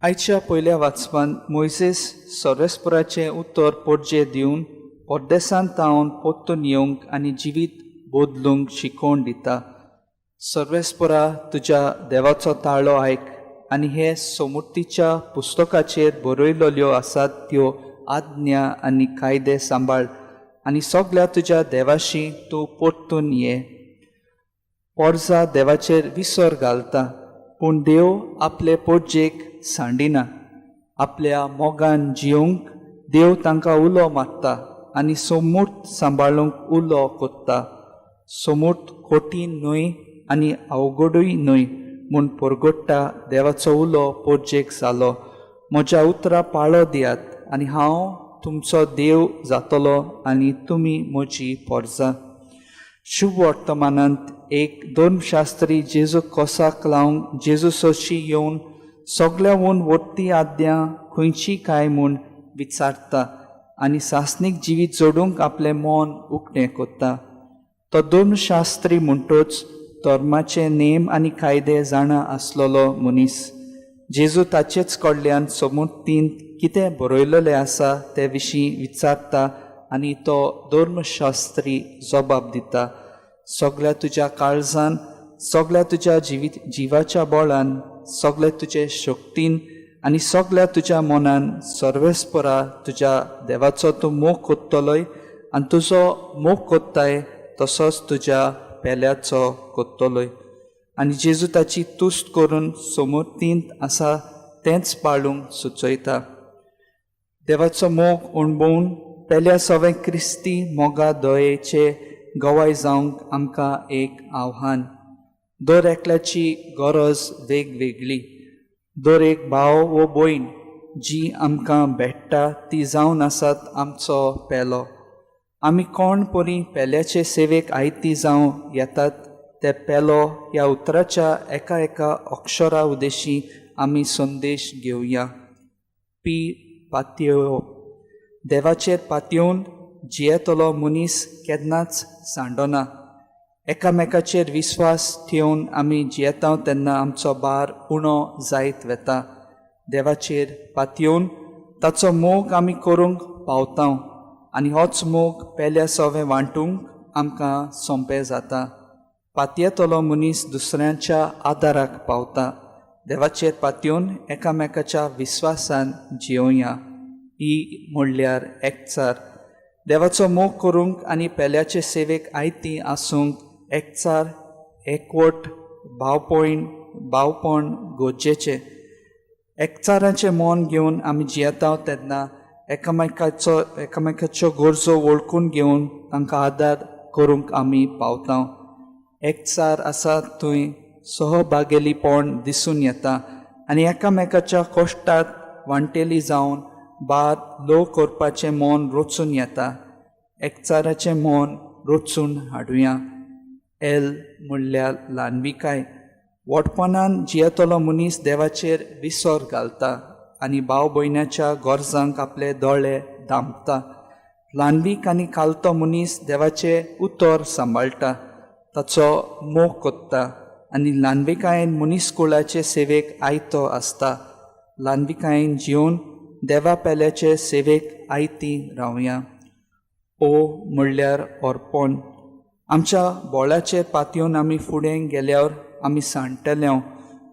आयच्या पयल्या वाचपान मोयसेस सर्वेस्पराचें उतर पोटजे दिवन परदेसांत तावन परतून येवंक आनी जिवीत बदलूंक शिकोवण दिता. सर्वेस्परा तुज्या देवाचो ताळो आयक आनी हे सोमुर्तीच्या पुस्तकाचेर बरयलेल्यो आसात त्यो आज्ञा आनी कायदे सांबाळ आनी सगल्या तुज्या देवाशी तूं परतून ये. पोरजा देवाचेर विसर घालता पूण देव आपले पोटजेक सांडिना. आपल्या मोगान जियोंक देव तांकां उलो मारता आनी सोमूर्त सांबाळूंक उलो कोत्ता. सोमूर्त कठीण न्हय आनी अवघडूय न्हय म्हूण परगट्टा देवाचो उलो पोटजेक जालो. म्हज्या उतरां पाळो दियात आनी हांव तुमचो देव जातलो आनी तुमी म्हजी पोरजा. शुभ वर्तमानांत एक धर्मशास्त्री जेजू कोसाक लावंक जेजू सोशी येवन सगल्याहून वडटी आद्यां खंयची काय म्हूण विचारता आनी सासणीक जिवीत जोडूंक आपलें मन उकतें कोत्ता. तो धर्मशास्त्री म्हणटच धर्माचे नेम आनी कायदे जाणा आसलेलो मनीस. जेजू ताचेच कडल्यान समुर्तींत कितें बरयलेलें आसा ते विशीं विचारता आनी तो धर्मशास्त्री जबाब दिता, सगल्या तुज्या काळजान, सगल्या तुज्या जिवीत जिवाच्या बळान, सगल्या तुजे शक्तीन आनी सगल्या तुज्या मनान सर्वेस्परा तुज्या देवाचो तूं मोग कोत्तलोय आनी तुजो मोग कोत्ताय तसोच तुज्या पेल्याचो कोत्तलोय. आनी जेजू ताची तुस्त करून सोमुर्तींत आसा तेंच पाळूंक सुचयता. देवाचो मोग अणभवून पेल्या सवें क्रिस्ती मोगा दयेचे गवाय जावंक आमकां एक आव्हान. दर एकल्याची गरज वेगवेगळी. दर एक भाव वो भयण जी आमकां भेट्टा ती जावन आसात आमचो पेलो. आमी कोण परी पेल्याचे सेवेक आयती जावं येतात ते पेलो ह्या उतराच्या एका एका अक्षरा उदेशी आमी संदेश घेवया. पी पातयेवप. देवाचेर पातयेवन जियेतलो मनीस केन्नाच सांडना. एकामेकाचेर विस्वास ठेवन आमी जियेता तेन्ना आमचो भार उणो जायत वता. देवाचेर पातयेवन ताचो मोग आमी करूंक पावता आनी होच मोग पेल्या सवें वांटूंक आमकां सोंपें जाता. पातयेतलो मनीस दुसऱ्यांच्या आदाराक पावता. देवाचेर पातयेवन एकामेकाच्या विस्वासान जियोया. ही म्हणल्यार एकचार. देवाचो मोग करूंक आनी पेल्याचे सेवेक आयती आसूंक एकचार, एकवट, भावपण भावपण गरजेचें. एकचाराचें मन घेवन आमी जियेता तेन्ना एकामेकाचो एकामेकाच्यो गरजो वळखून घेवन तांकां आदार करूंक आमी पावता. एकचार आसा थंय सहभागेलीपण दिसून येता आनी एकामेकाच्या कश्टांत वांटेली जावन भार ल्हव करपाचें मन रचून येता. एकचाराचें मन रचून हाडुया. एल म्हणल्यार ल्हानविकाय. व्हडपणान जियेतलो मनीस देवाचेर विसर घालता आनी भाव भयणाच्या गरजांक आपले दोळे धांपता. ल्हानवीक आनी कालतो मनीस देवाचें उतर सांबाळटा, ताचो मोग कोत्ता आनी ल्हानविकायेन मनीस कुळाचे सेवेक आयतो आसता. ल्हानविकायेन जिवन देवा पेल्याचे सेवेक आयती रावया. ओ म्हणल्यार अर्पण. आमच्या बोळाचेर पातयेवन आमी फुडें गेल्यार आमी सांडटले,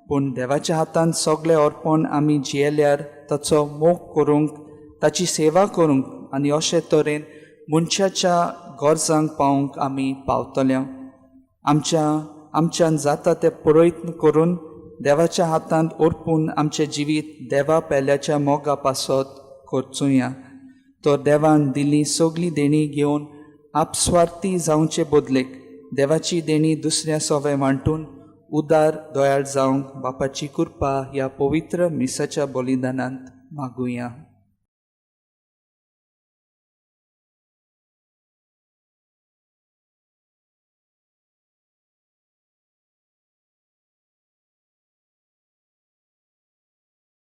पूण देवाच्या हातान सगळें अर्पण आमी जियेल्यार ताचो मोग करूंक, ताची सेवा करूंक आनी अशे तरेन मनशाच्या गरजांक पावोवंक आमी पावतले. आमच्या आमच्यान जाता ते प्रयत्न करून देवाच्या हातांत ओरपून आमचें जिवीत देवा पेल्याच्या मोगा पासत करचुया. तर देवान दिल्ली सगळी देणी घेवन आपस्वार्थी जावचे बदलेक देवाची देणी दुसऱ्या सोवे वांटून उदार दयाळ जावंक बापाची कृपा ह्या पवित्र मिसाच्या बलिदानांत मागुया.